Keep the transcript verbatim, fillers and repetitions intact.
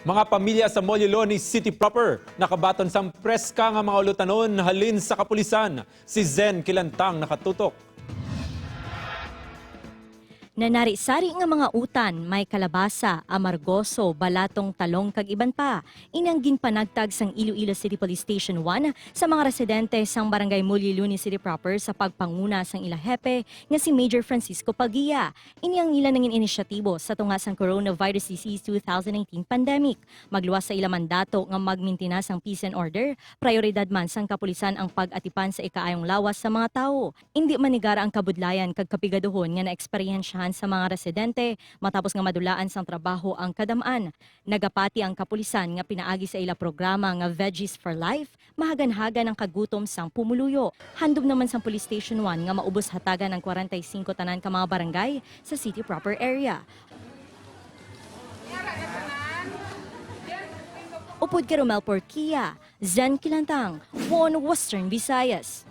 Mga pamilya sa Moliloni City proper nakabaton sang preska nga mga ulutanon halin sa kapulisan. Si Zen Kilantang nakatutok. Nanari-sari nga mga utan, may kalabasa, amargoso, balatong, talong kag iban pa. Ini ang ginpanagtag sang Iloilo City Police Station one sa mga residente sang Barangay Moliloni City proper sa pagpanguna sang ila hepe nga si Major Francisco Paguia. Ini ang ila nangin inisyatibo sa tunga sang coronavirus disease two thousand nineteen pandemic. Magluwas sa ila mandato nga magmintinas ang peace and order, prayoridad man sang kapulisan ang pag-atipan sa ikaayong lawas sa mga tawo. Indi manigara ang kabudlayan kag kapigaduhon nga naeksperyensyahan sa mga residente matapos nga madulaan sang trabaho ang kadam-an. Nagapati ang kapulisan nga pinaagi sa ila programa nga Veggies for Life, mahaganhagan ang kagutom sang pumuluyo. Handom naman sang Police Station one nga maubos hatagan ang kwarenta y singko tanan ka mga barangay sa city proper area. Upod kay Romel Porquia, Zen Kilantang, One Western Visayas.